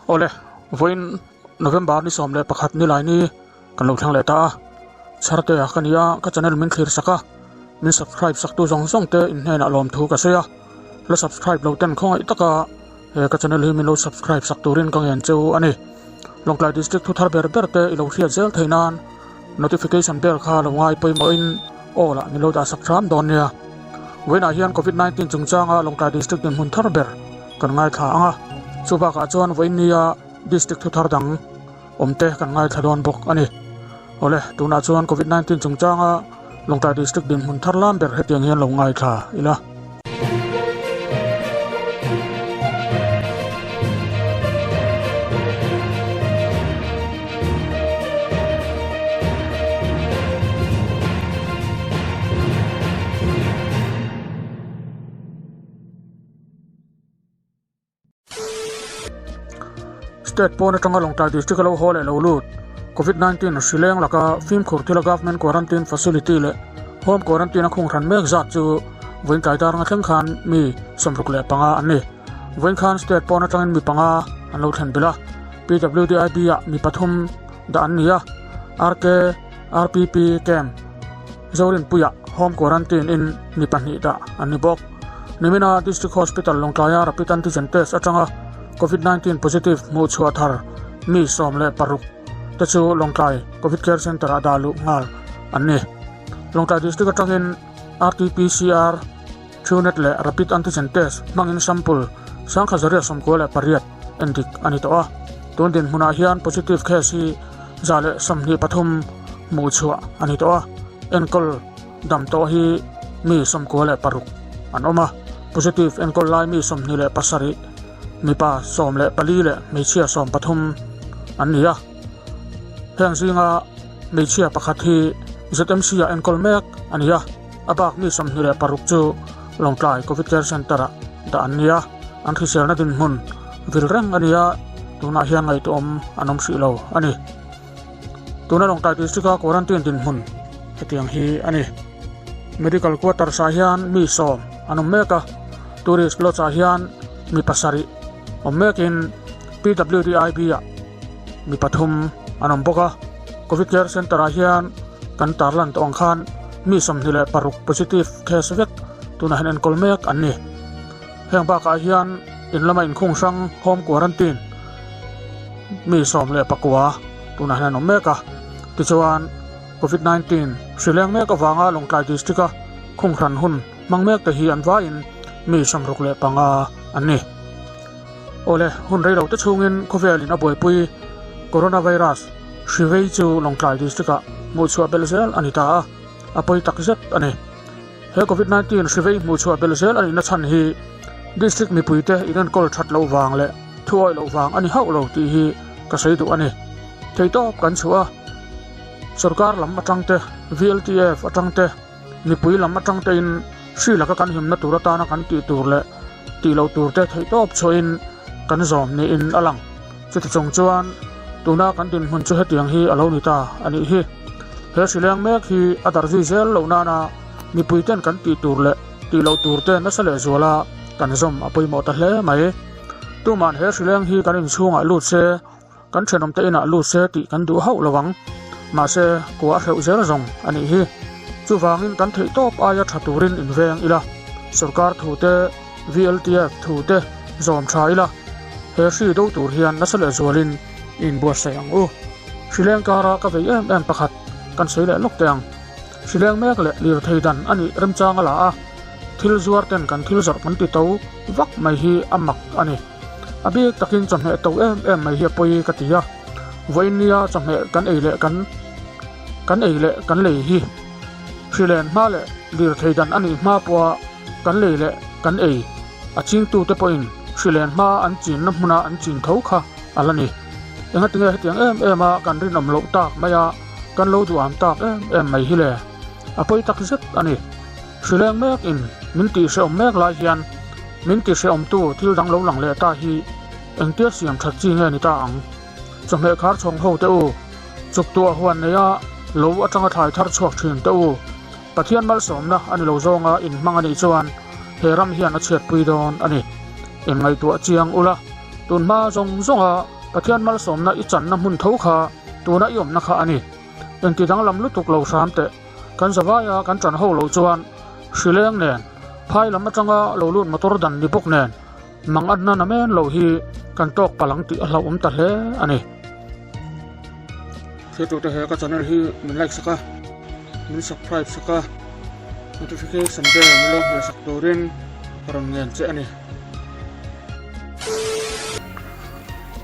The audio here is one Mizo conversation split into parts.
Awle, vawiin November ni 11 ni lai ni kan lo thleng leh ta a, Chhartea ka ni a, ka channel min thlir sak a, min subscribe sak tu zawng zawng te in hnenah lawmthu ka sawi a, la subscribe lo ten khawngaih taka he ka channel hi min lo subscribe sak turin ka ngen cheu a ni. Lawngtlai District thu thar ber ber te i lo hriat zel theih nan notification bell kha lo ngai pawimawhin aw lah min lo dah sak hram dawn nia. Vawiinah hian Covid 19 chungchanga Lawngtlai District dinhmun thar ber kan ngaithla ang a, chu bakah chuan vawiin nia District thu thar dang awm te kan ngaithla dawn bawk a ni. Awle, tunah chuan Covid 19 chungchanga Lawngtlai District dinhmun thar lam ber hetiang hian lo ngaithla ila. State pawn atanga Lawngtlai District a lo haw leh lo lut Covid 19 hri leng laka fimkhur thila Government Quarantine Facility leh Home Quarantine a khung hran mek zat chu vawiin tlai dar nga thleng khan mi 65 an ni. Vawiin khan State pawn atangin mi panga an lo thlen belh a, PWDIB ah mi pathum dah an ni a, RK RPP Camp Zorinpuia Home Quarantine in mi pahnih dah an ni bawk. Nimina District Hospital Lawngtlaia Rapid Antigen Test atanga Covid 19 positive hmuh chhuah thar mi 16 te chu Lawngtlai Covid Care Centre ah dah luh nghal an ni. Lawngtlai District atangin RT-PCR, Truenat leh Rapid Antigen Test hmangin sample 1998 endik a ni tawh a. Tun dinhmunah hian positive case hi 123 hmuh chhuah a ni tawh a, enkawl dam tawh hi mi 96 an awm a, positive enkawl lai mi 27, mipa 14 leh hmeichhia 13 an ni a. Heng zinga hmeichhia pakhat hi ZMC-ah enkawl mek a ni a, a bak mi 26 chu Lawngtlai Covid Care Centre-ah dah an ni a, an hriselna dinhmun vil reng a ni a, tunah hian ngaihtuahawm an awm hrih lo a ni. Tuna Lawngtlai District-a quarantine dinhmun hetiang hi a ni. Medical quarters-ah hian mi sawm an awm mek a, tourist lodge-ah hian mi pasarih awm mekin PWDIB-ah mi pathum an awm bawk a. Covid Care Centre-ah hian kan tarlan tawh ang khan mi 26 positive case vek tunah hian enkawl mek an ni. Heng bakah hian in lama inkhung hrang home quarantine mi 19 tunah hian an awm mek a. Tichuan Covid 19 hri leng mek avanga Lawngtlai District a khung hran hun hmang mek te hi an vaiin mi 65 an ni. Awle, hun rei lo te chhungin khawvelin a buaipui coronavirus hri vei chu Lawngtlai District ah hmuh chhuah belh zel a ni ta a, a pawi tak zet a ni. He Covid 19 hri vei hmuh chhuah belh zel a nihna chhan hi District mipuite inenkawl that loh vang leh thu awih loh vang a ni hauh lo tih hi ka sawi duh a ni. Theihtawp kan chhuah a, Sorkar lam atang te, VLTF atang te, mipui lam atang tein hri laka kan himna tur atana kan tih tur leh tih loh tur te theihtawp chhuahin kan zawm niin a lang. Chuti chung chuan tuna kan dinhmun chu hetiang hi a lo ni ta a nih hi. He hri leng mek hi a darh zui zel loh nana mipui ten kan tih tur leh tih loh tur te nasa leh zuala kan zawm a pawimawh ta hle mai. Tuman he hri leng hi kan inchhungah lut se, kan thenawm te inah lut se tih kan duh hauh lo ang. Mahse, kua a hreuh zel zawng a nih hi. Chuvangin kan theih tawp aia tha turin inveng ila, sorkar thu te, VLTF thu te zawm tha ila, he hri do tur hian nasa leh zualin i inbuatsaih ang u. Hrileng kara ka vei em em pakhat kan sawi leh lawk teh ang. Hrileng mek leh lirthei dan a nih remchang a la a, thil zuar ten kan thil zawrh kan ti to vak mai hi a mak a ni. A bik takin chawhmeh to em em mai hi a pawi ka ti a, vawiin nia chawhmeh kan ei leh kan kan ei leh kan lei hi hrilen hma leh lirthei dan a nih hma pawha kan lei leh kan ei a chingtute pawhin hrilen hma an chinna hmuna an chin tho kha a la ni. Engatinge hetiang em em a kan rinawm loh tak mai a, kan lo duham tak em em mai hi le. A pawi tak zet a ni. Hrileng mek in min tih hrehawm mek lai hian min ti hrehawmtu thil dang lo lang leh ta hi engtia siam that chi nge ni ta ang? Chawhmeh khar chhawng ho te u, chuktuah huan neia lo atanga thlai thar chhuak thin te u, Pathian malsawmna a ni lo zawnga in hmang a nih chuan he ram hian a chhiatpui dawn a ni. Inngaihtuah chiang ula, tunhma zawng zawnga. Pathian malsawmna i channa hmun tho kha tuna i awmna kha a ni. Engti danglam lutuk lo hram teh. Kan zavaia kan ṭan ho loh chuan hrileng nen, phai lam aṭanga lo lut motor dan ni bawk nen mang atna na men lo hi kan tawk palh ang tih a hlauhawm ta hle a ni. Thirtute he ka channel hi min like sak a, min subscribe sak a, notification bell min lo hmeh sak turin ka rawn ngen che a ni.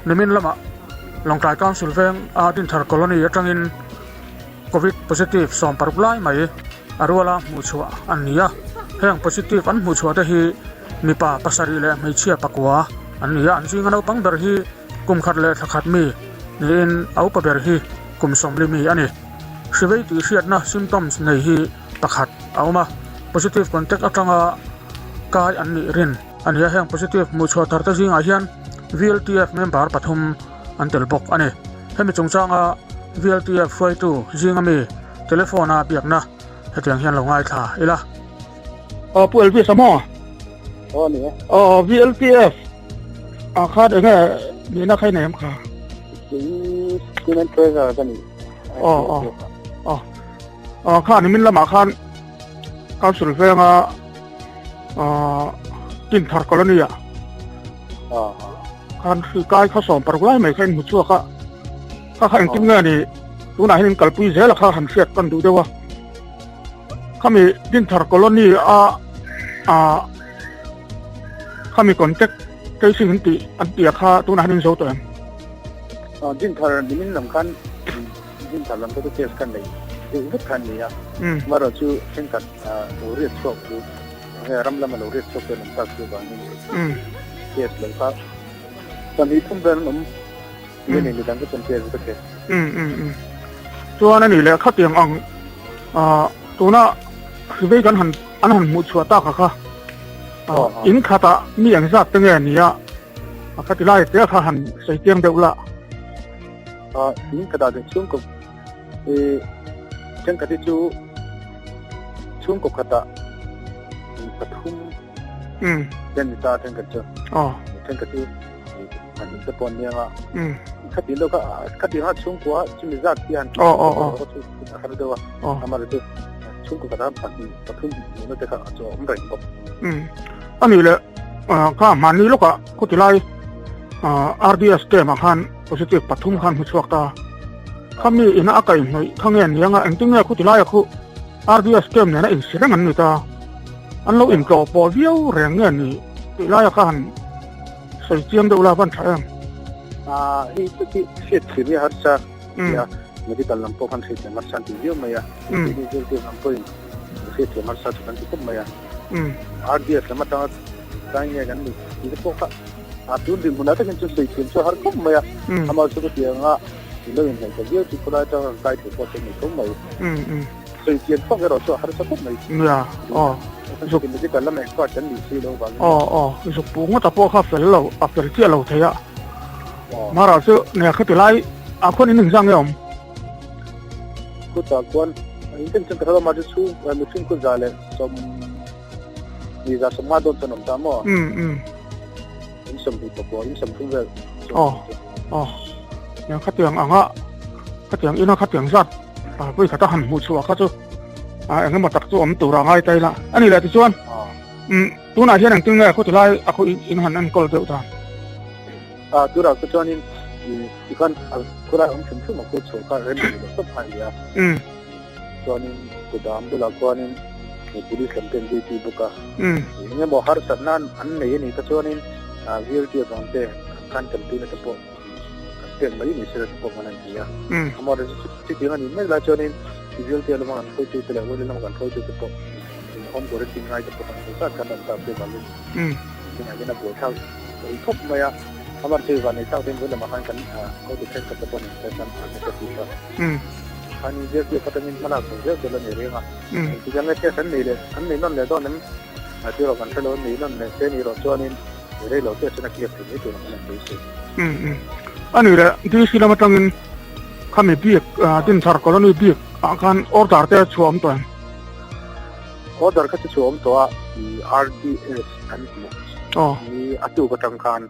Nimin lamah Lawngtlai Council veng a Dinthar Colony atangin Covid positive 16 lai mai a ruala hmuhchhuah an ni a, heng positive an hmuhchhuah te hi mipa pasarih leh hmeichhia pakua an ni a, an zinga naupang ber hi kum khat leh thla khat mi niin a upa ber hi kum sawmli mi a ni. Hrivei tih hriatna symptoms nei hi pakhat a awm a, positive contact atanga kai an nih rin a ni a, heng positive hmuhchhuah thar te zingah hian VLTF member pathum an tel bawk a ni. Hemi chungchanga VLTF hruaitu zinga mi telephone a biakna hetiang hian lo ngaithla ila. Aw Pu Elvis a maw? Aw ni e. Aw VLTF a khan enge nihna kha i nei em kha? Kei Student Treasurer ka ni. Aw aw aw aw kha nimin lamah khan Council venga Tinthar Colony ah khan hri kai kha 16 lai mai kha in hmu chhuak a kha kha engtin nge ni tunah hian in kalpui zel a kha han hriat kan duh deuh a khami Dinthar Colony a khami contact tracing an tih an tih a kha tunah hian in zo tawh em? Dinthar nimin lam khan Dinthar lam te chu test kha nei deuh vek kha an ni a amaherawh chu thenkhat lo riat chhuak chu Hei ram lama lo riat chhuak te an awm tak chu vangin test lo kha pahnih thum vel an awm tih a ni midang te chuan test vek e. Chuan a nih leh khatiang ang tuna hrivei kan han an han hmuh chhuah tak a kha in khatah mi ang zat te nge nia a khati lai te kha han sawi chiang deuh la. In khatah chuan chhungkaw Thenkhat hi chu chhungkaw khatah pathum te an ni ta a, thenkhat chu thenkhat chu pahnih te pawh an ni ang a. Khati lo kha khati anga chhungkua chumi zat hi han a har deuh a, amaherawhchu chu chhungkaw khatah pahnih pathum hmuhna te kha chu a awm reng bawk. A nih leh kha hmanni lawkah khawtilai RDS camp ah khan positive pathum khan hmu chhuak ta. Khami ina a kaihhnawih kha nge niang a, engtin nge khuti laia khu RDS camp nena insi reng an ni ta. An lo intlawh pawh viau reng nge ni tih laia kha han sawi chiang deuh la van tha em? Hei chu khi hriat thim hi a harsa tia medical lam pawh khan hriat thiam harsa an ti viau mai a, keini zirtir lam pawhin hriat thiam harsa chu kan ti khawp mai a. RDS lam atanga kai nge kan ni tih te pawh kha a tun dinhmunah takin chu sawi thiam chu a har khawp mai a, amah chu ka ti ang a. I lo inhnaih ta viau chu khawlai atanga kan kai thei pawh chu a ni tho mai. Sawi chian phawk erawh chu a harsa khawp mai. Nia, aw. Zuk medical lam expert kan nih si lo vangin. Aw, aw. Zuk puh ngawt a pawh kha fel lo, a fel chiah lo thei a. Mara chu nia khati lai ah khuan in engzah nge awm? Khutah khuan in ten chuan ka hre lo mah chu chhung mihring khu za leh sawm ni za sawmnga dawn chuan awm ta maw? In 24, in 30 vel. Aw, aw. Yang khatiang anga khatiang ina khatiang zat a pui khata han hmuh chhuah kha chu a engemaw tak chu awm tur a ngai ta ila. Ani leh tichuan um tunah hian engtin nge khaw tilai a khaw in han enkawl deuh dan. A turah chu chuanin tikhan a khawlai awm hrim hrim a khaw chhuah kha rem lo tawp a ni a. Chuanin kudam bulah khuanin police lam te an duty bawk a. Engemaw harsatna an nei a nih kha chuanin VLT avang te khan tanpuina te pawh kan pek mai ni sela te pawh kan han ti a. Amaherawhchu chutiang a nih mek lai chuanin VLT lama kan hruaitu te leh Wali lama kan hruaitu te pawh in home quarantine ngai te pawh kan hmu zat khan an tak te vangin tunah hian a buaithlak thei khawp mai a. Amaherawhchu vanneih thlak te in vawiin lamah khan kan hotu thenkhat te pawh an insawi khan an hre tih kha. Khan in zirtir kha tangin hmalak chho zel tur a ni reng a. Engtikah nge test an nei leh an nei nawn leh dawn em? Tih erawh kan hre lo, an nei nawn leh se ni erawh chuanin rei lo test in a clear thei mai tur ang an beisei. A nih leh DC lam atangin khami bik Dinthar Colony bik ah khan order te chhuah awm tawh em? Order kha chu chhuah awm tawh a, RDS an hmu ni a tuk atang khan.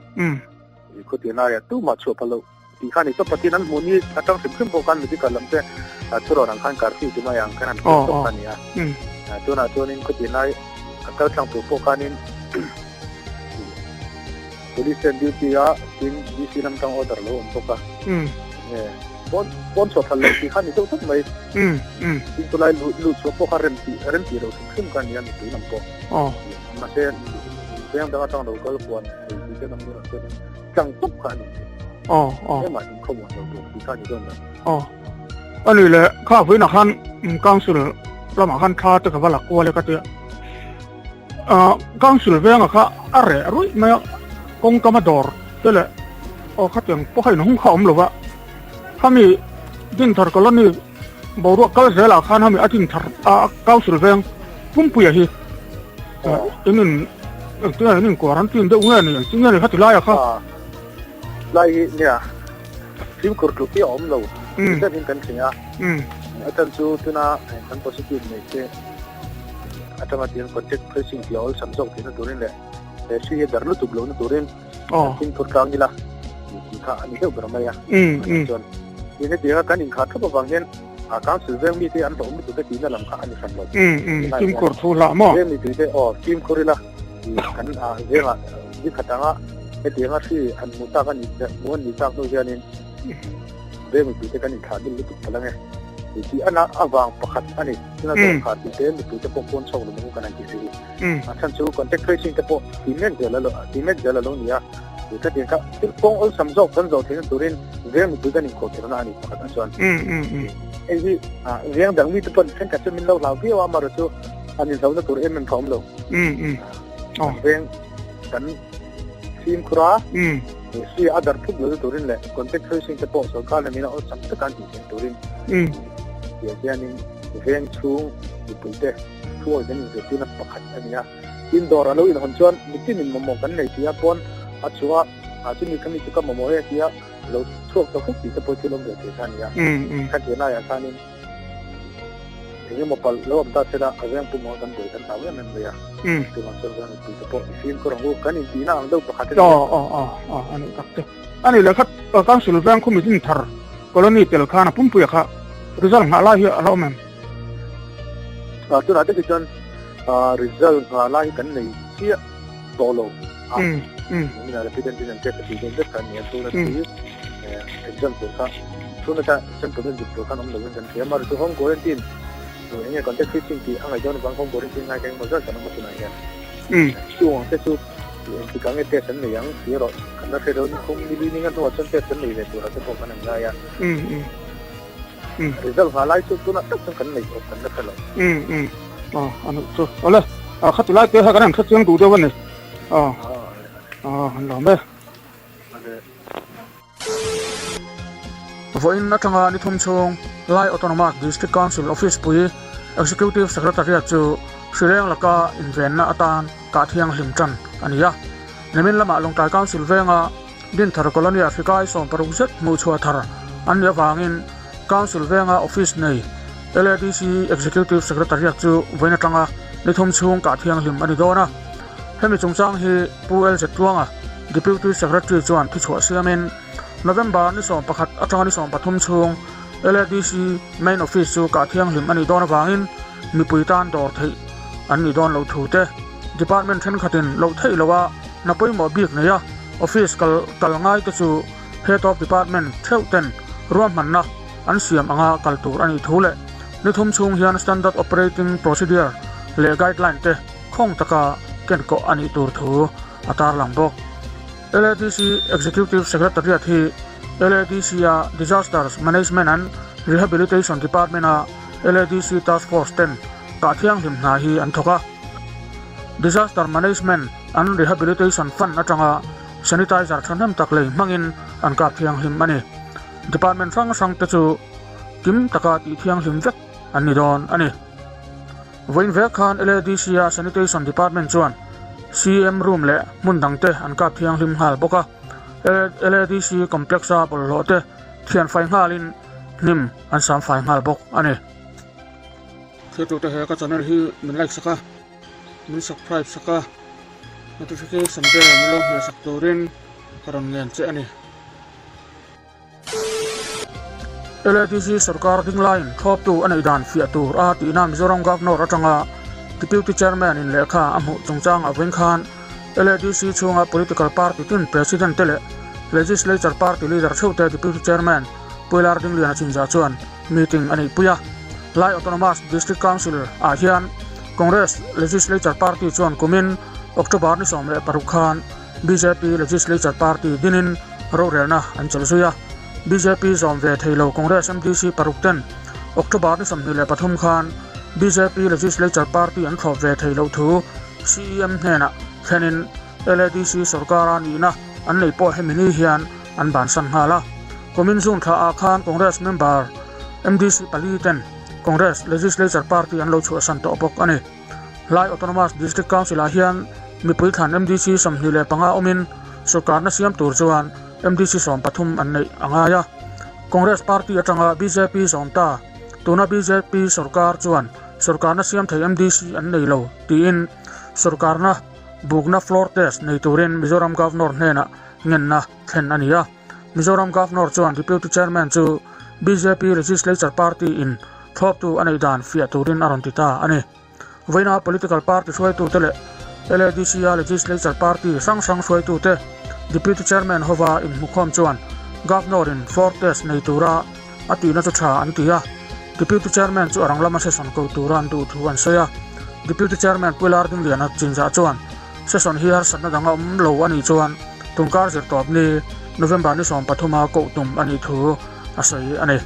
Khuti laiah tumah chhuah phal loh tih kha a ni tawp a, tin an hmuh ni atang hrim hrim pawh khan medical lam te thurawn ang khan curfew ti mai ang khan han hmuh tawp kha a ni a. Tunah chuanin khuti lai a kal tlang tur pawh khanin police ten duty a tin DC lam tang order lo awm bawk a. Pawn pawn chhuah phal loh tih kha a ni deuh tawp mai. Tin chulai luh chhuah pawh kha rem tih rem tih loh hrim hrim kha a ni a mipui lam pawh. Mahse veng dang atang lo kal kuan thei tih te kan bulah chuanin tlang tawp kha a ni thei. Aw aw. Engmah in khawmuan lo tur tih kha a ni dawn lo. Aw. A ni le kha vawiinah khan council lamah khan thla te ka va la kual e ka tia. Ah council venga kha a reh ruih mai a kawngkama dawr te leh aw khatiang pawh kha inhung kha a awm lo va. Khami Dinthar colony Boruak kal zelah khan hemi a dinthar a council veng pumpuia hi in in engtin in in quarantine deuh nge ni engtin nge ni khati laia kha. Lai hi nia fimkhur tluk hi a awm lo zet in kan thing a a chan chu tuna kan positive nei te atanga tiang contact tracing tih a awlsam zawk theihna turin leh he hri hi darh lutuk lohna turin Fimkhur tlang ila tih kha a ni deuh ber mai a. Chuan tin hetianga kan inkhar thap avang hian a council veng mite an hlawh lutuk e tihna lam kha a ni hran lo. Fimkhur thu hlah maw? Veng mipui te aw fimkhur ila kan vengah ni khat anga hetianga hri han hmuh tak a nih hmuh an nih tak hnu hianin veng mipui te kan inthlah dil lutuk ta lang e. Tih ana avang pakhat a ni. Tuna dawhkan tih te mipui te pawh pawn chhuak lo mai kan han tih theih hi. A chhan chu contact tracing te pawh ti mek zel a lo ti mek zel a lo ni a, tih kha tiang kha thil kawng awlsam zawk kan zawh theihna turin veng mipui kan inkhawh theihna a ni pakhat ah chuan. Hei hi veng dang mite pawn thenkhat chu min lo hlau viau a, amaherawhchu chu an inhlauhna tur em em kha a awm lo. Kan veng kan fimkhur a, hri a darh phut lohna turin leh contact tracing te pawh sorkar lamin a awlsam taka an tih theih turin tiang hianin veng chhung mipuite Thuawi kan inzirtirna pakhat a ni a. Tin, dawr a lo inhawn chuan mitin in mamawh kan nei tia pawn a chhuah a, chumi khami chu ka mamawh e tia lo chhuak ta huk tih te pawh thil awm ve thei kha a ni a. Kha tia laiah khanin eng emaw palh lo awm ta se la a veng pumah kan buai kan hlau em em mai a. Chuvang chuan veng mipui te pawh i fimkhur ang u, kan intihna ang deuh pakhat a ni a. Aw aw aw aw a nih tak chu. A nih leh kha Council veng khumi dinthar colony tel khan a pumpuia kha result nghah lai hi a la awm em? Tunah te khi chuan result nghah lai hi kan nei chiah tawh lo a. Mina rapid antigen test a tih dawn vek kha a ni a, tuna chu exam tur kha tuna kha sample en dik tur khan awm lovin kan hria a, amaherawhchu home quarantine eng nge contact tracing tih a ngaih dawn avang home quarantine ngai kha engemaw zat kan awm a tunah hian. Chung ang te chu engtikah nge test an nei ang tih erawh kan la hre lo, nikhum nili ninga hnuah chuan test an nei ve turah te pawh kan han ngai a. Result nghah lai chu tunah tak chuan kan nei tawh kan la hre lo. Um um aw a nih chu awle a khati lai te kha kan han hre chiang duh deuh a ni aw aw an lawm e. Vawiin atanga ni thum chhung Lai Autonomous District Council Office pui Executive Secretariat chu hrileng laka invenna atan kah thianghlim tan a ni a. Nimin lamah Lawngtlai Council venga Dinthar Colony ah hrikai 60 zet hmuhchhuah thar an nih avangin Council venga office nei LADC Executive Secretariat chu vawiin atanga ni thum chhung kah thianghlim a ni dawn a. Hemi chungchang hi Pu LZ Tluanga, Deputy Secretary chuan thuchhuah siamin November ni 11 atanga ni 13 chhung LADC Main Office chu kah thianghlim a nih dawn avangin mipui tan dawr theih an nih dawn loh thu te Department thenkhatin loh theih loha hna pawimawh bik neia Office kal kal ngai te chu Head of Department theuh ten ruahmanna an siam anga kal tur a nih thu leh ni thum chhung hian Standard Operating Procedure leh Guideline te khawng taka ken kawh a nih tur thu a tarlang bawk. LADC Executive Secretariat hi LADC-a Disasters Management and Rehabilitation Department-a LADC Task Force ten kah thianghlim hna hi an thawk a. Disaster Management and Rehabilitation Fund atanga sanitizer thahnem tak lei hmangin an kap thianghlim a ni. Department hrang hrang te chu kim taka tih thianghlim vek an ni dawn a ni. Vawiin vek khan LADC a Sanitation Department chuan CM room leh hmun dang te an kap thianghlim nghal bawk a. LADC complex a bawlhhlawh te thianfai nghalin hnim an samfai nghal bawk a ni. Thiltute he ka channel hi min like sak a, min subscribe sak a, notification bell min lo hmeh sak turin. Ka rawn ngen che a ni. LADC sorkar dinglaiin thlawptu a neih dan fiah tur a tihna Mizoram Governor atanga Deputy Chairman in lehkha a hmuh chungchang a vawiin khan LADC chhunga political party tin President te leh Legislature party leader theuhte Deputy Chairman Puilar Dingliana Chinzah chuan meeting a neihpui a. Lai Autonomous District Council ah hian Congress Legislature party chuan kumin October ni 16 khan bjp Legislature party dinin rorelna an chelh zui a. Bjp zawm ve thei lo Congress MDC paruk ten October ni 23 khan bjp Legislature party an thlawp ve thei loh thu CEM hnenah thlenin LADC sorkara nihna an nei pawh hemi ni hian an bansan nghal a. Kumin June thla ah khan Congress member MDC pali ten Congress Legislature party an lo chhuahsan tawh bawk a ni. Lai Autonomous District Council ah hian mipui thlan MDC 25 awmin sorkarna siam tur chuan MDC 13 an neih a ngai a. Congress party atanga bjp zawm ta tuna bjp sorkar chuan sorkarna siam thei MDC an nei lo tiin sorkarna bukna floor test nei turin Mizoram Governor hnenah ngenna thlen a ni a. Mizoram Governor chuan Deputy Chairman chu bjp Legislature Party in thlawptu a neih dan fiah turin a rawn ti ta a ni. Vawiina political party hruaitute leh LADC-a Legislature Party hrang hrang hruaitute Deputy Chairman hova inhmukhawm chuan Governor in floor test nei tura a tihna chu tha an ti a. Deputy Chairman chu a rang lama session ko tura an duh thu an sawi a. Deputy Chairman Pu Lardingliana Chinzah chuan Session hi harsatna dang a awm lo a nih chuan tunkar zirtawp ni November ni 13 a koh tum a nih thu a sawi a ni.